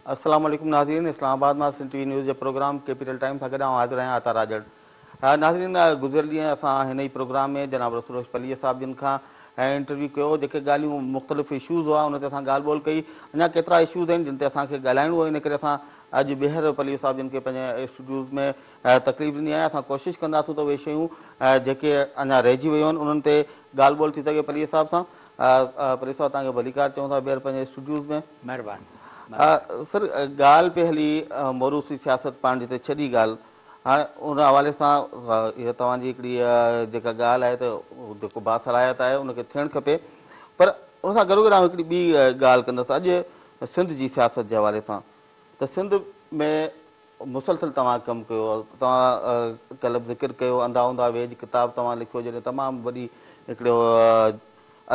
السلام عليڪم ناظرين اسلام آباد مان سنڌ ٽي وي نيوز جي پروگرام ڪيپيٽل ٽائيم سان گڏ آئون حاضر آهيان عطا راڄڙ. ناظرين گذريل ڏينهن اسان هن ئي پروگرام ۾ جناب رسول بخش پليجي صاحب جن کان انٽرويو ڪيو جيڪي ڳالهيون مختلف اشوز هئا ان تي اسان ڳالهه ٻولهه ڪئي اڃا ڪيترا اشوز آهن جن تي اسان کي ڳالهائڻو هو ان ڪري اسان اڄ ٻيهر پليجي صاحب جن کي پنهنجي اسٽوڊيوز ۾ تڪليف ڏني آهي اسان ڪوشش ڪنداسون ته اهي شيون جيڪي اڃا رهجي ويون آهن انهن تي ڳالهه ٻولهه ٿي سگهي پليجي صاحب سان. پليجي صاحب توهان کي ڀليڪار چئون ٿا ٻيهر پنهنجي اسٽوڊيوز ۾. مهرباني. سر ڳالهه پئي هلي موروثي سياست پاڻ جتي ڇڏي ڳالهه هاڻي ان حوالي سان اها توهان جي هڪڙي جيڪا ڳالهه آهي ته جيڪو باصلاحيت آهي ان کي ٿيڻ کپي پر ان سان گڏوگڏ آئون هڪڙي ٻي ڳالهه ڪندس اڄ سنڌ جي سياست جي حوالي سان ته سنڌ ۾ مسلسل توهان ڪم ڪيو، توهان ڪلهه به ذڪر ڪيو انڌا اونڌا ويڄ ڪتاب توهان لکيو جڏهن تمام وڏي هڪڙو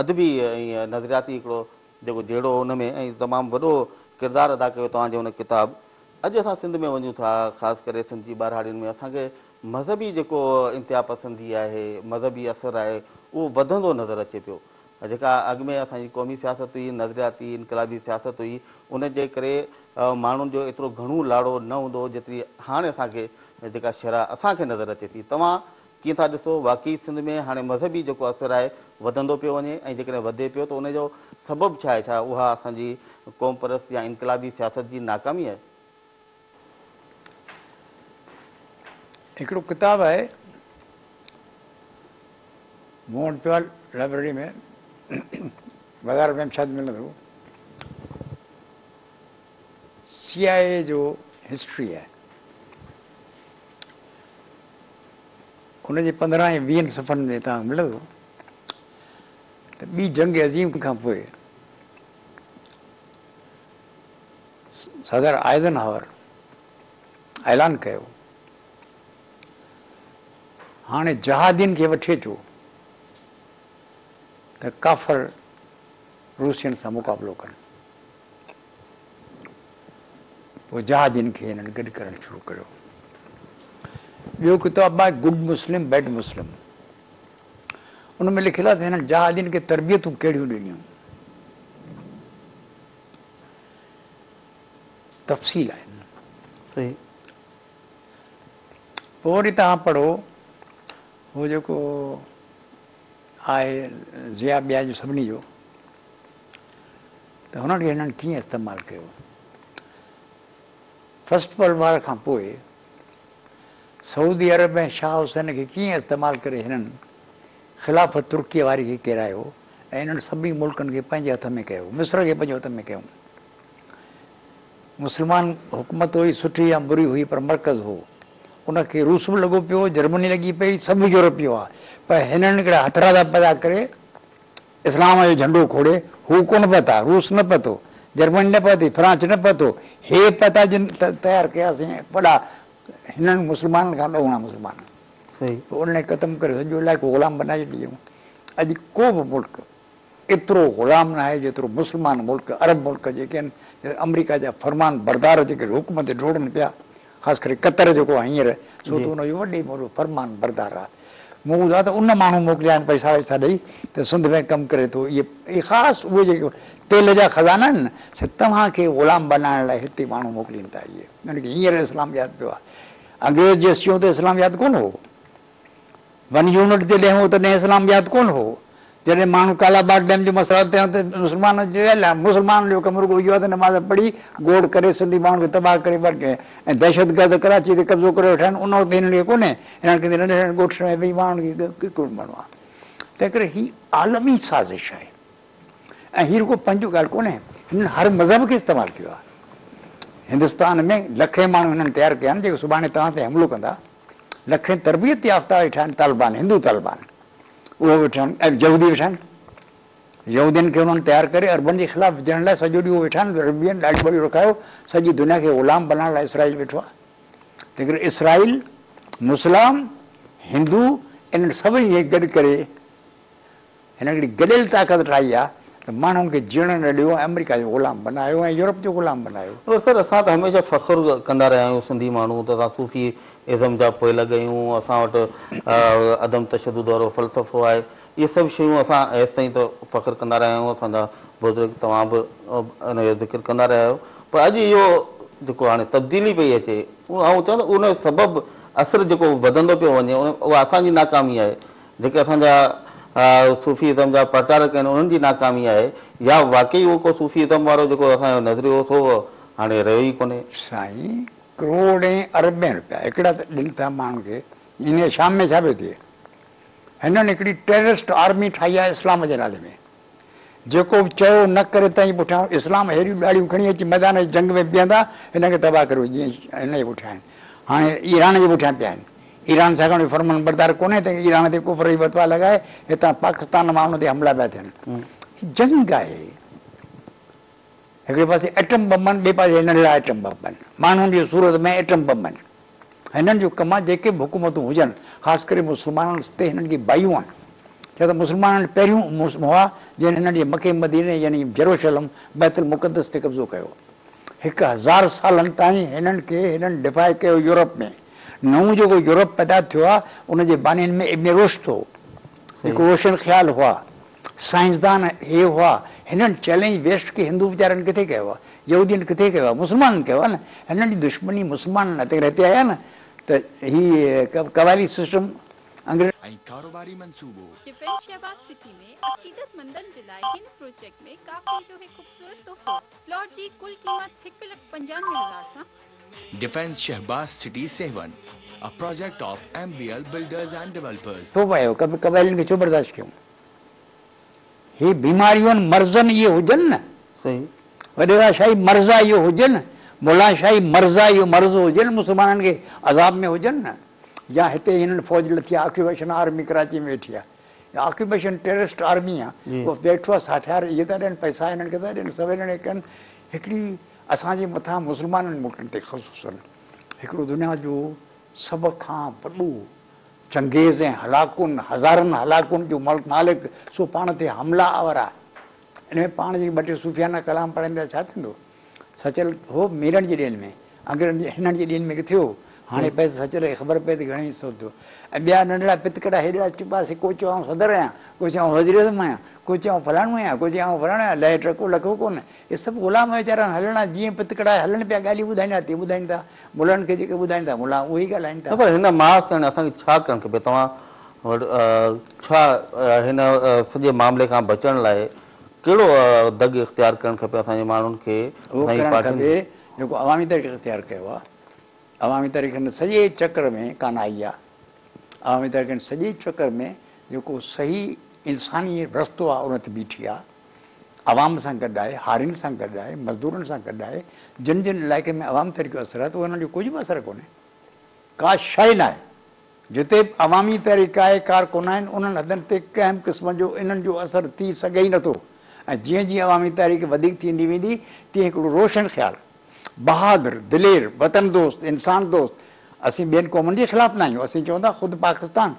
ادبي ۽ نظرياتي هڪڙو جيڪو جهيڙو هو ان ۾ ۽ تمام وڏو ڪردار ادا ڪيو توهان جي ان ڪتاب. اڄ اسان سنڌ ۾ وڃون ٿا خاص ڪري سنڌ جي ٻهراڙين ۾ اسان کي مذهبي جيڪو انتها پسندي آهي مذهبي اثر آهي اهو وڌندو نظر اچي پيو. جيڪا اڳ ۾ اسان جي قومي سياست هئي، نظرياتي انقلابي سياست هئي، ان جي ڪري ماڻهن جو ايترو گهڻو لاڙو نه هوندو هو جيتري هاڻي اسان کي جيڪا شرح اسان کي نظر اچي ٿي. توهان ڪيئن ٿا ڏسو واقعي سنڌ ۾ هاڻي مذهبي جيڪو اثر آهي وڌندو پيو وڃي ۽ جيڪڏهن وڌي پيو ته ان جو سبب ڇا آهي؟ ڇا اها اسان جي قومپرست يا انقلابي سياست جي ناڪامي آهي؟ هڪڙو ڪتاب آهي مون وٽ پيو آهي لائبريري ۾ بازار ۾ به شايد ملندو سي آء اي جو هسٽري آهي ان جي 15 ۽ 20 صفحن ۾ توهان کي ملندو ته ٻي جنگ عظيم کان پوء صدر آئزن هاور اعلان ڪيو هاڻي جهادين کي وٺي اچو ته ڪافر روسين سان مقابلو ڪن. پوء جهادين کي هنن گڏ ڪرڻ شروع ڪيو. ٻيو ڪتاب آهي گڊ مسلم بيڊ مسلم ان ۾ لکيل آهي ته هنن جهادين کي تربيتون ڪهڙيون ڏنيون. تفصيل آهن. صحيح. پوء وري توهان پڙهو هو جيڪو آهي ضياء ٻيا جو سڀني جو ته هنن کي هنن ڪيئن استعمال ڪيو. فرسٽ ورلڊ وار کان پوء سعودي عرب ۽ شاهه حسين کي ڪيئن استعمال ڪري هنن خلافت ترڪيء واري کي ڪيرايو ۽ انهن سڀني ملڪن کي پنهنجي هٿ ۾ ڪيو، مصر کي پنهنجي هٿ ۾ ڪيو. مسلمان حڪومت هئي، سٺي يا بري هئي پر مرڪز هو. ان کي روس به لڳو پيو هو، جرمني لڳي پئي، سڀ يورپي هئا پر هنن هڪڙا هٿرادا پيدا ڪري اسلام جو جهنڊو کوڙي هو ڪونه پهتا، روس نه پهتو، جرمني نه پهتي، فرانس نه پهتو، هي پهتا جن تيار ڪياسين وڏا هنن مسلمانن کان ڏهوڻا مسلمان. پوء انهن کي ختم ڪري سڄو علائقو غلام بنائي ڇڏيائون. اڄ ڪو به ملڪ ايترو غلام ناهي جيترو مسلمان ملڪ، عرب ملڪ جيڪي آهن، آمريڪا جا فرمان بردار جيڪي حڪم تي ڊوڙن پيا، خاص ڪري قطر جيڪو آهي هينئر سو ته ان جو وڏي ۾ وڏو فرمان بردار آهي. مون ٻڌو آهي ته ان ماڻهو موڪليا آهن پئسا وئسا ڏئي ته سنڌ ۾ ڪم ڪري ٿو. اهي خاص اهي جيڪي تيل جا خزانا آهن نه سي توهان کي غلام بنائڻ لاء هتي ماڻهو موڪلين ٿا. اهي انهن کي هينئر اسلام ياد پيو آهي. انگريز جيسين ته اسلام ياد ڪونه هو. ون يونٽ جڏهن هو تڏهن اسلام ياد ڪونه هو. جڏهن ماڻهو ڪالا باغ ڊيم جو مسئلو ٿيو ته مسلمانن چيو يار مسلمانن جو ڪم رڳو اهو آهي ته نماز پڙهي گوڙ ڪري سنڌي ماڻهن کي تباهه ڪري ۽ دهشتگرد ڪراچي تي قبضو ڪري ويٺا آهن ان وقت هنن کي ڪونهي هنن کي ننڍن ننڍن ڳوٺن ۾ ويهي ماڻهن کي ڪونه آهي تنهن ڪري هي عالمي سازش آهي ۽ هي رڳو پنهنجو ڳالهه ڪونهي هنن هر مذهب کي استعمال ڪيو آهي هندستان ۾ لکين ماڻهو هنن تيار ڪيا آهن جيڪي سڀاڻي توهان تي حملو ڪندا لکين تربيت يافته ويٺا آهن طالبان هندو طالبان اهي ويٺا آهن ۽ يهودي ويٺا آهن يهودين کي انهن تيار ڪري عربن جي خلاف وجهڻ لاء سڄو ڏينهن ويٺا آهن عربين ڏاڙهيون ٻاڙهيون رکايو سڄي دنيا کي غلام بنائڻ لاء اسرائيل ويٺو آهي تنهنڪري اسرائيل مسلم هندو انهن سڀني کي گڏ ڪري هن هڪڙي گڏيل طاقت ٺاهي آ ته ماڻهن کي جيئڻ نه ڏيو ۽ آمريڪا جو غلام بنايو ۽ يورپ جو غلام بنايو. پر سر اسان ته هميشه فخر ڪندا رهيا آهيون سنڌي ماڻهو ته اسان صوفي ازم جا پوئلڳ آهيون اسان وٽ عدم تشدد وارو فلسفو آهي اهي سڀ شيون اسان هيستائين ته فخر ڪندا رهيا آهيون اسان جا بزرگ توهان به ان جو ذڪر ڪندا رهيا آهيو پر اڄ اهو جيڪو هاڻي تبديلي پئي اچي آئون چوان ته ان جو سبب اثر جيڪو وڌندو پيو وڃي اها اسان جي ناڪامي آهي جيڪي اسان جا صوفي ازم جا پرچارڪ آهن انهن جي ناڪامي آهي يا واقعي اهو ڪو صوفي ازم وارو جيڪو اسان جو نظريو هو سو هاڻي رهيو ئي ڪونهي. سائين ڪروڙين اربين رپيا هڪڙا ته ڏين ٿا ماڻهن کي انهيء شام ۾ ڇا پيو ٿئي هنن هڪڙي ٽيررسٽ آرمي ٺاهي آهي اسلام جي نالي ۾ جيڪو به چيو نه ڪري تنهن جي پٺيان اسلام هيڏيون ڏاڙهيون کڻي اچي ميدان جي جنگ ۾ بيهندا هن کي تباهه ڪريو جيئن هن جي پٺيان آهن هاڻي ايران جي پٺيان پيا آهن ايران ڇاڪاڻ جو فرمان بردار ڪونهي ته ايران تي ڪفر جي فتويٰ لڳائي هتان پاڪستان مان ان تي حملا پيا ٿين هي جنگ آهي هڪڙي پاسي ايٽم بم آهن ٻئي پاسي ننڍڙا ايٽم بم آهن ماڻهن جي صورت ۾ ايٽم بم آهن هنن جو ڪم آهي جيڪي به حڪومتون هجن خاص ڪري مسلمانن تي هنن کي باهيون آهن ڇو ته مسلمانن پهريون هئا جن هنن جي مڪي مديني يعني جروشلم بيت المقدس تي قبضو ڪيو. 1000 سالن تائين هنن کي هنن ڊفائي ڪيو يورپ ۾ نئون جيڪو يورپ پيدا ٿيو آهي ان جي بانين ۾ ابن رشد هو جيڪو روشن خيال هئا سائنسدان هي هئا هنن چئلينج ويسٽ کي هندو ويچارن ڪٿي ڪيو آهي يهودين ڪٿي ڪيو آهي مسلمانن ڪيو آهي نه هنن جي دشمني مسلمانن هتي هتي آيا نه ته هي قبائلي سسٽم انگريز ۽ ڪاروباري منصوبو. ڊفينس شهباز سٽي ۾ عقيدتمندن جي لاء هن پروجيڪٽ ۾ قافلي جو هڪ خوبصورت تحفو. پلاٽ جي ڪل قيمت 1,95,000 سان. Defence Shahbaz city Sehwan, a project of M B L builders and developers. ڇو پيو قبائلين کي ڇو برداشت ڪيون هي بيماريون مرضن اهي هجن نه صحيح. وڏيرا شاهي مرض آ اهو هجن ملا شاهي مرض آ اهو مرض هجن مسلمانن کي عذاب ۾ هجن نه يا هتي هنن فوج لٿي آ آڪيوپيشن آرمي ڪراچي ۾ ويٺي آ يا آڪيوپيشن ٽيررسٽ آرمي آ اهو ويٺو آ هٿيار اهي ٿا ڏين پئسا هنن کي ٿا ڏين سڀ هنن کي ڪن هڪڙي اسان جي مٿان مسلمانن ملڪن تي خصوصن هڪڙو دنيا جو سڀ کان وڏو چنگيز ۽ هلاڪن هزارن هلاڪن جو مالڪ سو پاڻ تي حمله آور آ ان ۾ پاڻ جيڪي ٻه ٽي صوفيانه ڪلام پڙهائيندا ڇا ٿيندو؟ سچل هو ميرن جي ڏينهن ۾، انگريزن جي هنن جي ڏينهن ۾ ڪٿي هو؟ هاڻي پئي ته سچل کي خبر پئي ته گهڻي حصو ٿيو ۽ ٻيا ننڍڙا پتڪڙا هيڏڙا چٻا سي ڪو چئي آئون صدر آهيان، ڪو چئي آئون وزيراعظم آهيان، ڪو چئي آئون فلاڻو آهيان، ڪو چئي آئون فلاڻو آهيان، لهي ٽڪو لکو ڪونه. اهي سڀ غلام ويچارا هلڻا جيئن پتڪڙا هلن پيا ڳالهيون ٻڌائين ٿا تيئن ٻڌائين ٿا، ملن کي جيڪي ٻڌائين ٿا ملان اهي ئي ڳالهائين ٿا. نه پر هن ماس تائين اسان کي ڇا ڪرڻ کپي؟ توهان وٽ ڇا هن سڄي معاملي کان بچڻ لاء ڪهڙو دڳ اختيار ڪرڻ کپي اسان جي ماڻهن کي، اهو اسان جي ڪرڻ پارٽين کپي کي؟ جيڪو عوامي تحريڪ اختيار ڪيو آهي. عوامي تحريڪ هن سڄي چڪر ۾ ڪانه آئي آهي. عوامي تحريڪ هن سڄي چڪر ۾ جيڪو صحيح انساني رستو آهي ان تي بيٺي آهي. عوام سان گڏ آهي، هارين سان گڏ آهي، مزدورن سان گڏ آهي. جن جن علائقن ۾ عوامي تحريڪ جو اثر آهي ته انهن جو ڪجهه به اثر ڪونهي. ڪا شيء ناهي. جتي به عوامي تحريڪ آهي، ڪارڪن آهن، انهن هنڌن تي ڪنهن به قسم جو انهن جو اثر ٿي سگهي ئي نٿو ۽ جيئن جيئن عوامي تحريڪ وڌيڪ ٿيندي ويندي، تيئن هڪڙو روشن خيال، بهادر، دلير، وطن دوست، انسان دوست، اسين ٻين قومن جي خلاف ناهيون، اسين چئون ٿا خود پاڪستان،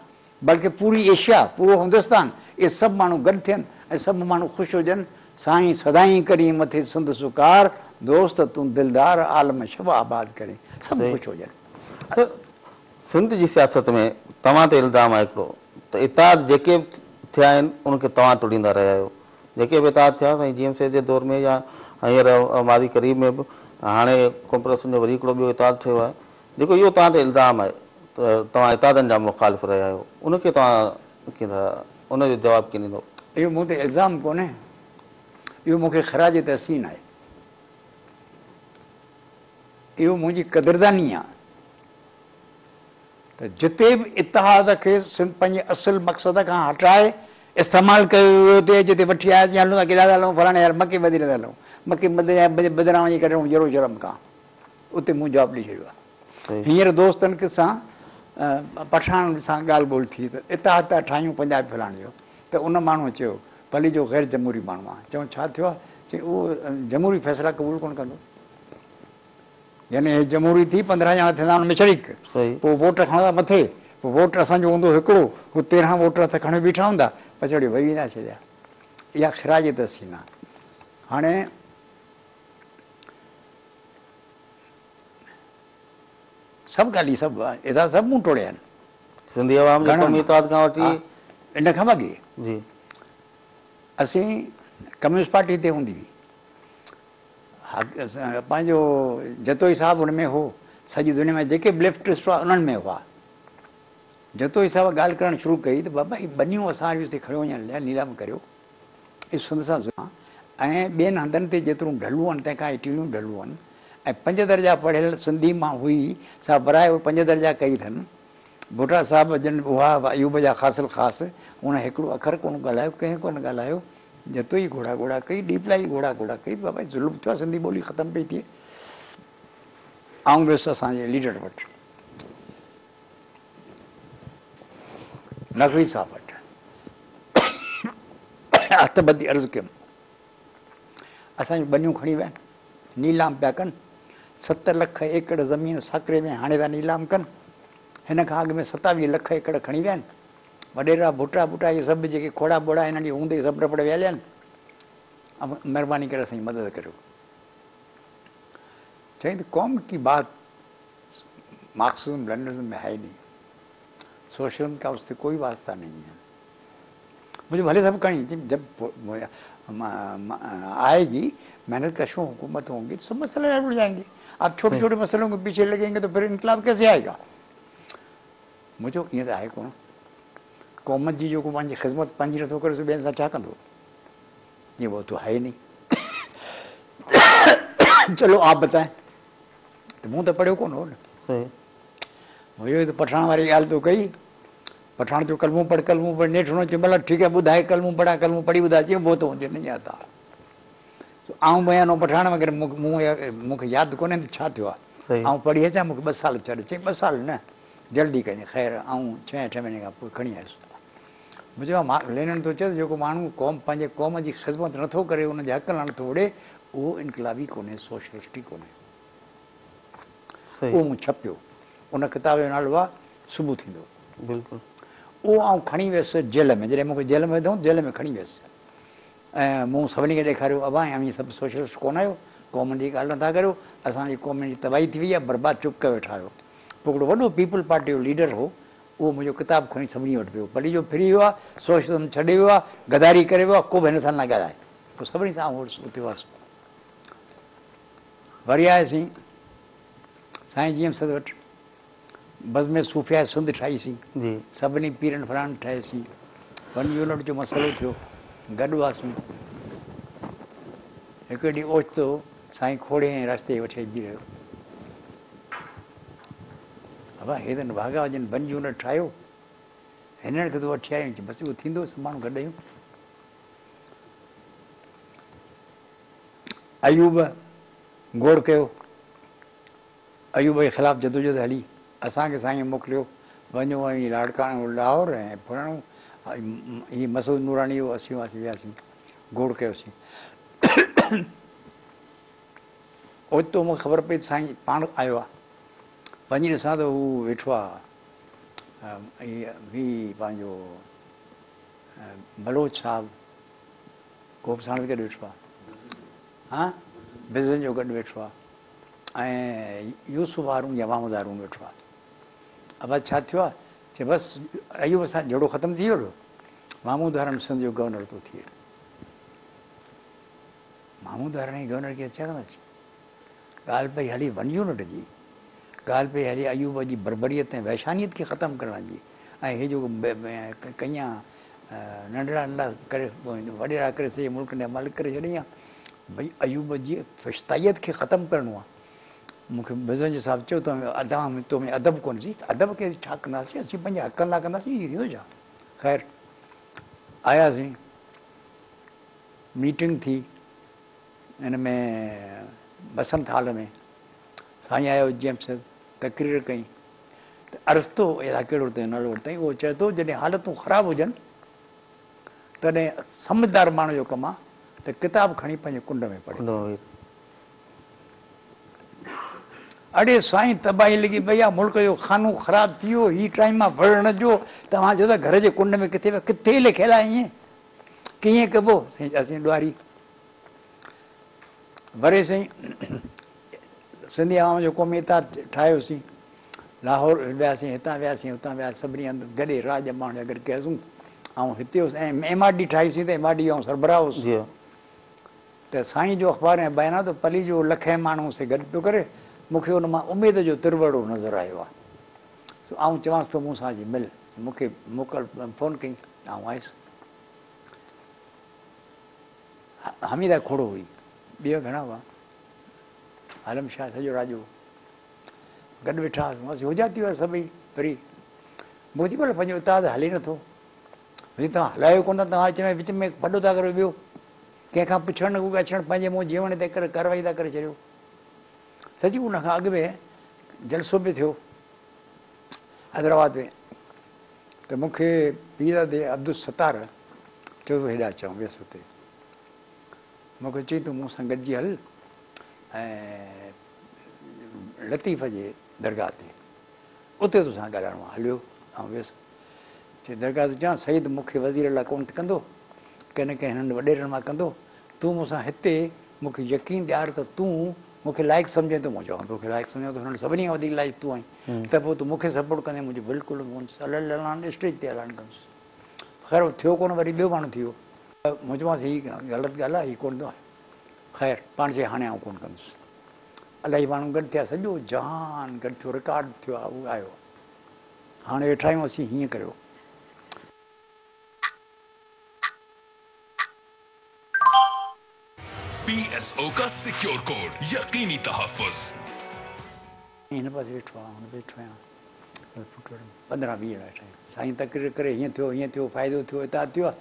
بلڪه پوري ايشيا، پورو هندستان، اهي سڀ ماڻهو گڏ ٿين ۽ سڀ ماڻهو خوش هجن، سائين سدائين ڪرين مٿي سنڌ سڪار، دوست تون دلدار عالم شب آباد ڪرين، سڀ خوش هجن. سنڌ جي سياست ۾ توهان تي الزام آهي هڪڙو ته اتحاد جيڪي به ٿيا آهن انهن کي توهان ٽوڙيندا رهيا آهيو. جيڪي به اتحاد ٿيا سائين جي ايم سيد جي دور ۾ يا هينئر ماضي قريب ۾ به هاڻي قومپرستن جو وري هڪڙو ٻيو اتحاد ٺهيو آهي جيڪو اهو توهان تي الزام آهي ته توهان اتحادن جا مخالف رهيا آهيو ان کي توهان ڪيئن ٿا ان جو جواب ڪيئن ڏيندو؟ اهو مون تي الزام ڪونهي اهو مون کي خراج تحسين آهي. اهو منهنجي قدرداني آهي ته جتي به اتحاد کي پنهنجي اصل مقصد کان هٽائي استعمال ڪيو ويو اتي جتي وٺي آيا جيئن هلون ٿا ڪيڏانهن ٿا هلون فلاڻي يار مڪي مديني ٿا هلون مڪي مديني بدران وڃي ڪڍون يروشلم کان اتي مون جواب ڏئي ڇڏيو آهي هينئر دوستن سان پٺاڻن سان ڳالهه ٻولهه ٿي ته اتحاد ٿا ٺاهيون پنجاب فلاڻي جو ته ان ماڻهوء چيو پليجو غير جمهوري ماڻهو آهي چئون ڇا ٿيو آهي چي اهو جمهوري فيصلا قبول ڪونه ڪندو يعني هي جمهوري ٿي 15 ڄڻا ٿيندا ان ۾ شريڪ پوء ووٽ کڻندا مٿي پوء ووٽ اسان جو هوندو هڪڙو هو 13 ووٽ هٿ کڻيو بيٺا هوندا پڇاڙي وهي ويندا ڇڏيا اها خراج تحسين آهي هاڻي سڀ ڳالهيون سڀ ادا سڀ مون ٽوڙيا آهن سنڌي عوام جي قومي اتحاد کان وٺي ان کان به اڳي جي اسين ڪميونسٽ پارٽي هتي هوندي هئي. پنهنجو جتوئي صاحب ان ۾ هو، سڄي دنيا ۾ جيڪي به ليفٽسٽ هئا انهن ۾ هئا. جتوئي صاحب ڳالهه ڪرڻ شروع ڪئي ته بابا هي ٻنيون اسان واريون سي کڻيو وڃن لاء نيلام ڪريو. اهي سنڌ سان ظلم آهي ۽ ٻين هنڌن تي جيترون ڍلون آهن تنهن کان هي ٽيڻيون ڍلون آهن ۽ پنج درجا پڙهيل سنڌي مان هئي سا ورهائي اهي پنج درجا ڪئي اٿن. ڀٽا صاحب جن به هئا ايوب جا خاص الخاص، ان هڪڙو اکر ڪونه ڳالهايو، ڪنهن ڪونه ڳالهايو، جتوئي گهوڙا گهوڙا ڪئي، ڏيپلائي گهوڙا گهوڙا ڪئي، بابا هي ظلم ٿيو آهي، سنڌي ٻولي ختم پئي ٿئي. آئون ويس اسان جي ليڊر وٽ، نقوي صاحب وٽ، هٿ ٻڌي عرض ڪيم، اسان جون ٻنيون کڻي ويا آهن، نيلام پيا ڪن، 7 لک ايڪڙ زمين ساڪري ۾ هاڻي ٿا نيلام ڪن، هن کان اڳ ۾ 27 لک ايڪڙ کڻي ويا آهن، وڏيرا ڀٽا ٻٽا اهي سڀ جيڪي کوڙا ٻوڙا هنن جي هوندي سڀ رپڙ ويا هليا آهن، مهرباني ڪري اسان جي مدد ڪريو. چيائين ته قوم ڪي بات مارڪسزم ليننزم ۾ هي نهين، سوشلزم ڪا اس سي ڪوئي واسطه نهين هي. مون چيو ڀلي سڀ کڻي جب آئيگي محنت ڪشون حڪومت هونگي تو سب مسئلا حل هو جائينگي آپ ڇوٽي ڇوٽي مسئلون ڪي پيڇي لگينگي تو پھر انقلاب ڪيسي آئي گا مون چيو ائين ته آهي ڪونه قوم جي جيڪو پنهنجي خدمت پنهنجي نٿو ڪري سو ٻين سان ڇا ڪندو جي وہ تو هي نهين چلو آپ بتائين ته مون ته پڙهيو ڪونه هو نه صحيح مون چيو ته پٺاڻ واري ڳالهه تو ڪئي پٺاڻ چيو ڪلمو پڙهه ڪلمو پڙهه نيٺ هن چيو ڀلا ٺيڪ آهي ٻڌاء ڪلمو پڙهان ڪلمو پڙهي ٻڌاء چيو وو تو مجهي نهين آتا آئون به آهيان پٺاڻ مگر مون کي ياد ڪونهي ته ڇا ٿيو آهي آئون پڙهي اچان مون کي ٻه سال ڇڏ چيائين ٻه سال نه جلدي ڪجي خير آئون ڇهين اٺين مهيني کان پوء کڻي آيس مون چيو لينن ٿو چئي ته جيڪو ماڻهو قوم پنهنجي قوم جي خدمت نٿو ڪري ان جي حق لاء نٿو وڙهي اهو انقلابي ڪونهي سوشلسٽ ئي ڪونهي اهو مون ڇپيو ان ڪتاب جو نالو آهي صبح ٿيندو. بلڪل. اهو آئون کڻي ويس جيل ۾ جڏهن مون کي جيل ۾ وڌائون جيل ۾ کڻي ويس ۽ مون سڀني کي ڏيکاريو ابا ۽ اوهين سڀ سوشلسٽ ڪونه آهيو قومن جي ڳالهه نٿا ڪريو اسان جي قومن جي تباهي ٿي وئي آهي برباد چپ ڪيو ويٺا آهيو پوء هڪڙو وڏو پيپلز پارٽي جو ليڊر هو اهو منهنجو ڪتاب کڻي سڀني وٽ ويو پليجو ڦري ويو آهي سوشلزم ڇڏي ويو آهي غداري ڪري ويو آهي ڪو به هن سان نه ڳالهائي پوء سڀني سان آئون اتي هئس وري آياسين سائين جي ايم سيد وٽ بزم صوفياء سنڌ ٺاهي سين، سڀني پيرن فلاڻن ٺاهي سين، ون يونٽ جو مسئلو ٿيو، گڏ هئاسون. هڪ ڏينهن اوچتو سائين کوڙي ۽ رستي وٺي اچي رهيو. ابا هي ته نڀاڳا جن ون يونٽ ٺاهيو، هنن کي تون وٺي آيو آهين. بس اهو ٿيندو سڀ ماڻهو گڏ آهيون. ايوب گوڙ ڪيو. ايوب جي خلاف جدوجهد هلي. اسان کي سائينء موڪليو، وڃو ۽ لاڙڪاڻو، لاهور ۽ ڦلاڻو هي مسعود نوراني هو، اسين هئاسين، وياسين، گوڙ ڪيوسين. اوچتو مون کي خبر پئي ته سائين پاڻ آيو آهي. وڃي ڏسان ته هو ويٺو آهي هي پنهنجو بلوچ صاحب اهو به ساڻس گڏ ويٺو آهي. ها بزنجو گڏ ويٺو آهي. ۽ يوسف هارون يا محمد هارون ويٺو آهي. ابا ڇا ٿيو آهي؟ چي بس ايوب سان جهيڙو ختم ٿي ويو. محمود هارون سنڌ جو گورنر ٿو ٿئي. محمود هارون جي گورنر کي ڇا ڪنداسين؟ ڳالهه پئي هلي ون يونٽ جي، ڳالهه پئي هلي ايوب جي بربريت ۽ وحشانيت کي ختم ڪرڻ جي ۽ هي جيڪو ڪئين ننڍڙا ننڍڙا ڪري وڏيرا ڪري سڄي ملڪ جا مالڪ ڪري ڇڏيائين. ڀئي ايوب جي فشتائيت کي ختم ڪرڻو آ. مون کي بزنجي صاحب چيو ته ادا تو ۾ ادب ڪونهي. چيس ادب کي ڇا ڪنداسين، اسين پنهنجي حقن لاء ڪنداسين، ائين ٿيندو ڇا؟ خير آياسين، ميٽنگ ٿي ان ۾ بسنت هال ۾ سائين آيو جي ايم سيد تقرير ڪئي ته ارسطو الاء ڪهڙو تنهن نالو ورتائين اهو چئي ٿو جڏهن حالتون خراب هجن تڏهن سمجهدار ماڻهو جو ڪم آ ته ڪتاب کڻي پنهنجي ڪنڊ ۾ پڙهي. اڙي سائين تباهي لڳي پئي آ ملڪ جو خانو خراب ٿي ويو هي ٽائيم آ وڙهڻ جو توهان چئو ٿا گهر جي ڪنڊ ۾ ڪٿي ويا ڪٿي لکيل آ ائين ڪيئن ڪبو سائين اسين ڏوهاري وري سائين سنڌي عوام جو قومي اتحاد ٺاهيوسين لاهور وياسين هتان وياسين هتان وياسين سڀني هنڌ گڏي راڄ ماڻهن جا گڏ ڪياسون آئون هتي هوس ۽ ايم آر ڊي ٺاهيسين ته ايم آر ڊي جو آئون سربراهه هوس. ته سائين جو اخبار ۾ بيان آ ته پليجو لکين ماڻهو سي گڏ پيو ڪري، مون کي ان مان اميد جو ترورو نظر آيو آ. سو آئون چوانس ٿو مون سان اچي مل. سو مون کي موڪل فون ڪئي، آئون آيس. حميده کوڙو هئي، ٻيا گهڻا هئا، عالم شاهه سڄو راڄ هو. گڏ ويٺا هئاسون، اسين حجاتي هئا سڀئي وري مون چيو ڀلا پنهنجو اتحاد هلي نٿو. وري توهان هلايو ڪونه ٿا، توهان وچ ۾ وڏو ٿا ڪريو ٻيو. ڪنهن کان پڇڻ نه ڳڇڻ پنهنجي منهن جيوڻ تي ڪري ڪارروائي ٿا ڪري ڇڏيو. سچي ان کان اڳ ۾ جلسو به ٿيو حيدرآباد ۾ ته مون کي پيرزادي عبدالستار چيو ته هيڏانهن اچ آئون ويس اتي. مون کي چيائين تون مون سان گڏجي هل ۽ لطيف جي درگاهه تي اتي توسان ڳالهائڻو آهي. هليو آئون ويس. چي درگاهه تي چيان سيد مون کي وزير لاء ڪونه ڪندو، ڪنهن نه ڪنهن هنن وڏيرن مان ڪندو، تون مون سان هتي مون کي يقين ڏيار ته تون مون کي لائق سمجهين ٿو، مون چيو آئون توکي لائق سمجهان ٿو، هنن سڀني کان وڌيڪ لائق تون آهين، ته پوء تون مون کي سپورٽ ڪندين؟ مون چيو بلڪل اعلان اسٽيج تي اعلان ڪندس. خير ٿيو ڪونه، وري ٻيو ماڻهو ٿي ويو. مون چيومانس هي غلط ڳالهه آهي، هي ڪونه ٿيو. خير پاڻ چيائين هاڻي آئون ڪونه ڪندس. الاهي ماڻهو گڏ ٿيا، سڄو جهان گڏ ٿيو، رڪارڊ ٿيو آهي، اهو آيو. هاڻي ويٺا آهيون اسين هيئن ڪريو. پي ايس او کا سيڪيور ڪوڊ، يقيني تحفظ. هن پاسي ويٺو آهيان، هن ويٺو آهيان، 15 20 ڄڻا ويٺا آهيون. سائين تقرير ڪري هيئن ٿيو، هيئن ٿيو، فائدو ٿيو، اتحاد ٿيو آهي.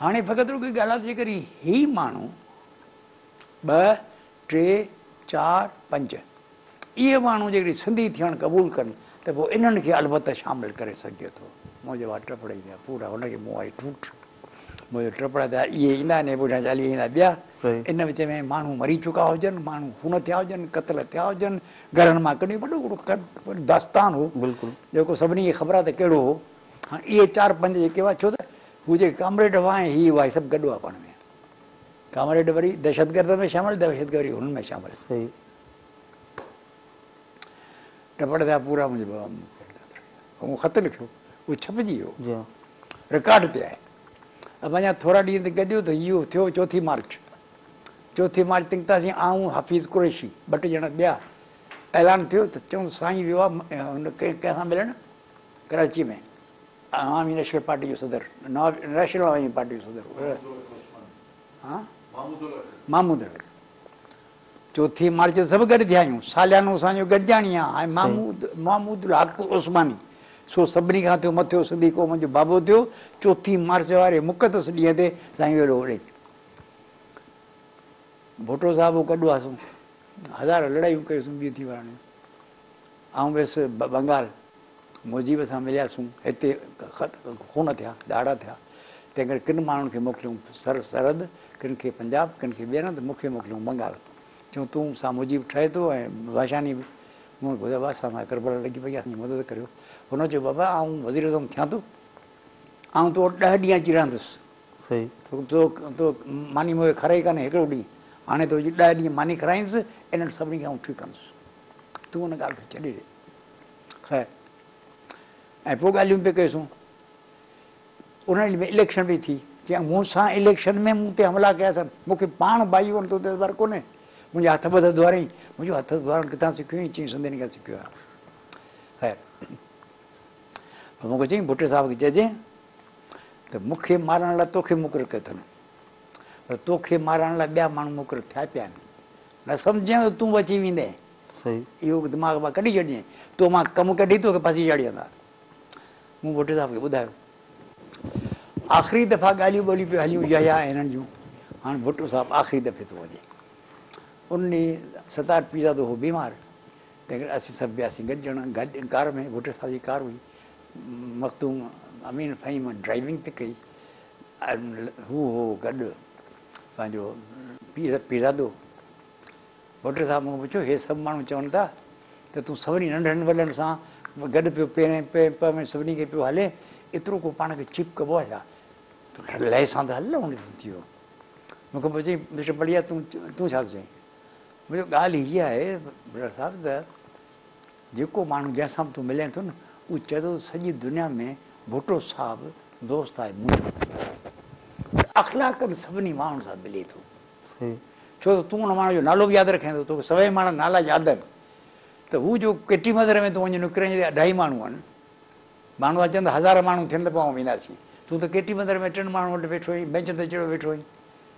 هاڻي فقط رڳي ڳالهه آهي ته جيڪڏهن هي ماڻهو ٻه، ٽي، چار، پنج اهي ماڻهو جيڪڏهن سنڌي ٿيڻ قبول ڪن ته پوء انهن کي البته شامل ڪري سگهجي ٿو. منهنجي وات ٽپڙ ئي ٿيا پورا هن کي مون آئي ٺوٺ منهنجو ٽپڙ ٿيا اهي ايندا آهن پٺيان 40 ايندا ٻيا ان وچ ۾ ماڻهو مري چڪا هجن ماڻهو خون ٿيا هجن قتل ٿيا هجن گهرن مان ڪڍي وڏو وڏو داستان هو بلڪل جيڪو سڀني کي خبر آهي ته ڪهڙو هو. هاڻي اهي چار پنج جيڪي هئا ڇو ته هو جيڪي ڪامريڊ هئا ۽ هي هئا هي سڀ گڏ هئا پاڻ ۾. ڪامريڊ وري دهشتگردن ۾ شامل دهشتگرد وري هنن ۾ شامل. صحيح. ٽپڙ ٿيا پورا منهنجي بابا مون خط لکيو اهو ڇپجي ويو. جي ها. رڪارڊ تي آهي. اب اڃا ٿورا ڏينهن ته گڏيو ته اهو ٿيو چوٿين مارچ. چوٿين مارچ تي نڪتاسين آئون حفيظ قريشي ٻه ٽي ڄڻا ٻيا. اعلان ٿيو ته چون سائين ويو آهي هن ڪنهن سان ملڻ ڪراچي ۾ عوامي نيشنل پارٽي جو صدر نيشنل عوامي پارٽي جو صدر ها محمود الحق چوٿين مارچ تي سڀ گڏ ٿيا آهيون ساليانو اسان جو گڏجاڻي آهي ۽ محمود محمود الحق عثماني سو سڀني کان ٿيو مٿيو سنڌي قوم جو بابو ٿيو چوٿين مارچ واري مقدس ڏينهن تي سائين ويلو هوڏي ڀٽو صاحب گڏ هئاسون هزار لڙايون ڪيوسون ٻيون ٿي وراڻيون آئون ويس بنگال، مجيب سان ملياسون، هتي خون ٿيا، ڏهاڙا ٿيا، تنهن ڪري ڪن ماڻهن کي موڪليائون سر سرحد، ڪن کي پنجاب، ڪن کي ٻين هنڌ، مون کي موڪليائون بنگال. چيائون تون سان مجيب ٺهي ٿو ۽ ڀاشاني به. مون ٻڌايو بابا اسان سان ڪربلا لڳي پئي آهي، اسان جي مدد ڪريو. هن چيو بابا آئون وزيراعظم ٿيان ٿو، آئون تو وٽ 10 ڏينهن اچي رهندس. صحيح. تو ماني مون کي کارائي ڪانهي هڪڙو ڏينهن، هاڻي تو جي 10 ڏينهن ماني کارائينس، انهن سڀني کي آئون ٺيڪ ڪندس. تون ان ڳالهه کي ڇڏي ڏي. خير ۽ پوء ڳالهيون پئي ڪيوسون. انهن ڏينهن ۾ اليڪشن پئي ٿي. چيائين مون سان اليڪشن ۾ مون تي حملا ڪيا اٿن. مون کي پاڻ ڀائي ڪونه تو تي اعتبار ڪونهي. منهنجا هٿ ٻڌ ڌوئاريائين. منهنجو هٿ ڌوئارڻ ڪٿان سکيو آهين؟ چيائين سنڌين کان سکيو آهيان. خير پوء مون کي چيائين ڀٽي صاحب کي چئجين ته مون کي مارڻ لاء توکي مقرر ڪيو اٿن. پر توکي مارڻ لاء ٻيا ماڻهو مقرر ٿيا پيا آهن. نه سمجهين ته تون بچي ويندين. صحيح. اهو دماغ مان ڪڍي ڇڏجين. تو مان ڪم ڪڍي توکي ڦاسي چاڙهيندا. مون ڀٽي صاحب کي ٻڌايو. آخري دفعا ڳالهيون ٻولهيون پيون هليون يحيٰ ۽ هنن جون. هاڻ ڀٽو صاحب آخري دفعي ٿو وڃي. ان ڏينهن ستار پيرزادو هو بيمار. تنهن ڪري اسين سڀ وياسين گڏجڻ ڪار ۾. ڀٽي صاحب جي ڪار هئي. مخدوم امين فهيم ڊرائيونگ پئي ڪئي. هو هو گڏ پنهنجو پيرزادو. ڀٽي صاحب مون کان پڇيو، هي سڀ ماڻهو چون ٿا ته تون سڀني ننڍن وڏن سان گڏ پيو پيرين پ پ ۾ سڀني کي پيو هلين، ايترو ڪو پاڻ کي چيپ ڪبو آهي ڇا؟ تون لئه سان ته هل نه هن ٿي ويو. مون کان پڇيائين، مسٽر پليجا تون ڇا ٿو چئين؟ مون چيو، ڳالهه هيء آهي ڀٽي صاحب ته جيڪو ماڻهو جنهن سان به تون ملين ٿو نه، اهو چئي ٿو ته سڄي دنيا ۾ ڀٽو صاحب دوست آهي منهنجو. پر اخلاقن سڀني ماڻهن سان ملي ٿو. ڇو ته تون ان ماڻهوء جو نالو به ياد رکين ٿو، توکي سوين ماڻهن جا نالا ياد آهن ته هو جو ڪيٽي بندر ۾ تون وڃي نڪرين جتي اڍائي ماڻهو آهن، ماڻهو ٿا چون ته هزار ماڻهو ٿين ته پوء آئون وينداسين، تون ته ڪيٽي بندر ۾ ٽن ماڻهن وٽ ويٺو آهين، بينچن تي چڙهيو ويٺو آهين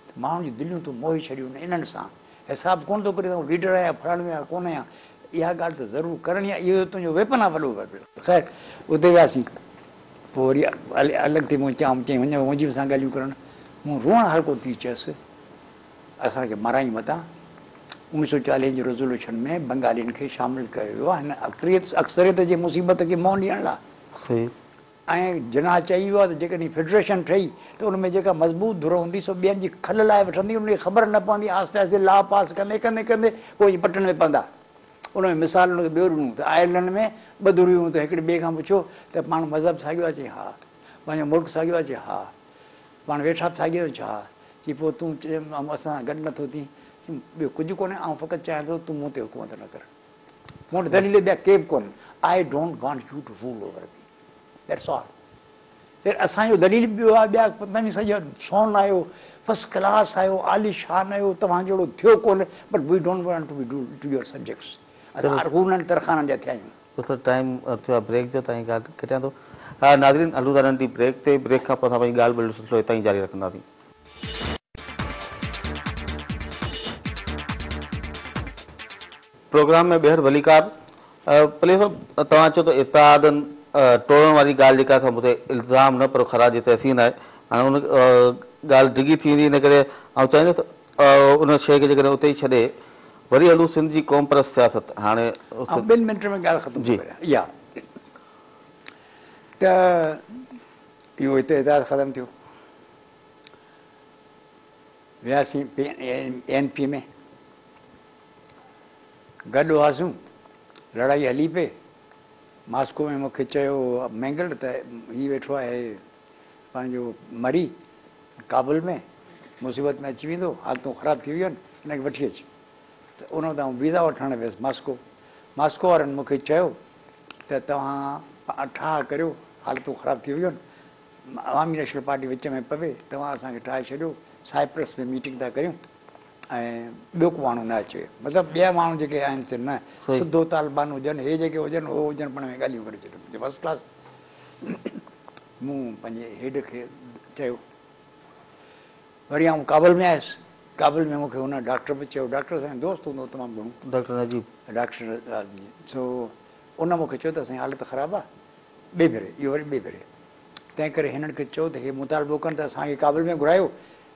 ته ماڻهن جون دليون تون موهي ڇڏيون آهن انهن سان حساب ڪونه ٿو ڪرين ته آئون ليڊر آهيان فلاڻو آهيان ڪونه آهيان، اها ڳالهه ته ضرور ڪرڻي آهي، اهو تنهنجو ويپن آهي وڏو ويپن. خير اتي وياسين پوء وري الڳ ٿي مون چيائون چيائين وڃ مجيب سان ڳالهيون ڪرڻ، مون روئڻ هارڪو ٿي چيس. اسان کي مارائين متان. 1940 جي ريزوليوشن ۾ بنگالين کي شامل ڪيو ويو آهي هن اڪثريت جي مصيبت کي منهن ڏيڻ لاء. ۽ جناح چئي ويو آهي ته جيڪڏهن فيڊريشن ٺهي ته ان ۾ جيڪا مضبوط ڌر هوندي سو ٻين جي کل لاهي وٺندي انهن کي خبر نه پوندي آهستي آهستي لا پاس ڪندي ڪندي ڪندي پوء اچي پٽن ۾ پوندا. ان ۾ مثال ان کي ٻيو ڏنو ته آئرلنڊ ۾ ٻه ڌريون هيون ته هڪڙي ٻئي کان پڇيو ته پاڻ مذهب ساڳيو آهي چيائين ها. پنهنجو ملڪ ساڳيو آهي چيائين ها. پاڻ ويٺا به ساڳيا آهيون ڇا؟ چي پوء تون اسان سان گڏ نٿو ٿين؟ چيم ٻيو ڪجهه ڪونهي، آئون فقط چاهيان ٿو تون مون تي حڪومت نه ڪر. مون وٽ دليل ٻيا ڪي به ڪونهن. I don't want you to rule over me. That's all. پھر اسان جو دليل به ٻيو آهي، ٻيا توهين سڄا سون آهيو، فرسٽ ڪلاس آهيو، عاليشان آهيو، توهان جهڙو ٿيو ڪونهي، but we don't want to be to your subjects. اسان ارغونن ترخانن جا ٿيا آهيون. دوستو ٽائيم ٿيو آهي بريڪ جو تائين ڳالهه ڪٽيان ٿو. ها ناظرين هلون ٿا ننڍي بريڪ تي بريڪ کان پوء اسان پنهنجي ڳالهه ٻولهه جو سلسلو هتان ئي جاري رکنداسين. پروگرام ۾ ٻيهر ڀليڪار. پليجو صاحب توهان چيو ته اتحادن ٽوڙڻ واري ڳالهه جيڪا سا مون تي الزام نه پر خراج تحسين آهي. هاڻي ان ڳالهه ڊگهي ٿي ويندي ان ڪري آئون چاهيندس ان شيء کي جيڪڏهن اتي ئي ڇڏي وري هلون سنڌ جي قومپرست سياست هاڻي. آئون ٻن منٽن ۾ ڳالهه ختم ٿو ڪريان اها ته اهو هتي اتحاد ختم ٿيو وياسين اي اين پي ۾ گڏ هئاسون لڙائي هلي پئي ماسڪو ۾ مون کي چيو مينگل ته هي ويٺو آهي پنهنجو مري ڪابل ۾ مصيبت ۾ اچي ويندو، حالتون خراب ٿي ويون آهن، هن کي وٺي اچ. ته ان وقت آئون ويزا وٺڻ ويس ماسڪو. ماسڪو وارن مون کي چيو ته توهان ٺاهه ڪريو، حالتون خراب ٿي ويون آهن، عوامي نيشنل پارٽي وچ ۾ پوي، توهان اسان کي ٺاهي ڇڏيو، سائپرس ۾ ميٽنگ ٿا ڪريون ۽ ٻيو ڪو ماڻهو نه اچي. مطلب ٻيا ماڻهو جيڪي آهن سي نه، سڌو طالبان هجن، هي جيڪي هجن هو هجن، پاڻ ۾ ڳالهيون ڪري ڇڏيو. First class. مون پنهنجي هيڊ کي چيو. وري آئون ڪابل ۾ آيس. ڪابل ۾ مون کي هن ڊاڪٽر به چيو، ڊاڪٽر اسان جو دوست هوندو هو تمام گهڻو. ڊاڪٽر نجيب. ڊاڪٽر نجيب. سو ان مون کي چيو ته سائين حالت خراب آ. ٻئي ڀيري، اهو وري ٻئي ڀيري. تنهن ڪري هنن کي چئو ته هي مطالبو ڪن ته اسان کي ڪابل ۾ گهرايو.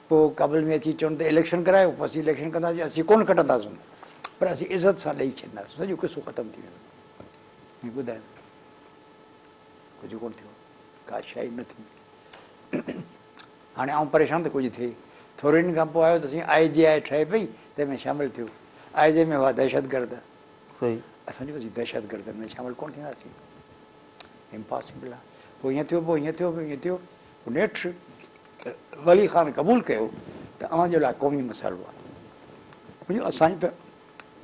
پوء ڪابل ۾ اچي چون ته اليڪشن ڪرايو. پوء اسين اليڪشن ڪنداسين. اسين ڪونه کٽنداسون. پر اسين عزت سان ڏئي ڇڏينداسون. سڄو قصو ختم ٿي ويندو. ائين ٻڌايو. ڪجهه ڪونه ٿيو، ڪا شيء نه ٿي. هاڻي آئون پريشان ته ڪجهه ٿئي. ٿوري ڏينهن کان پوء آيو ته سائين آء جي آء ٺهي پئي، تنهن ۾ شامل ٿيو. آء جي ۾ هئا دهشتگرد. اسان چيو اسين دهشتگردن ۾ شامل ڪونه ٿينداسين. امپاسيبل آهي. پوء ائين ٿيو، پوء ائين ٿيو، پوء ائين ٿيو. پوء نيٺ ولي خان قبول ڪيو ته اوهان جي لاء قومي مسئلو آهي. اسان جي ته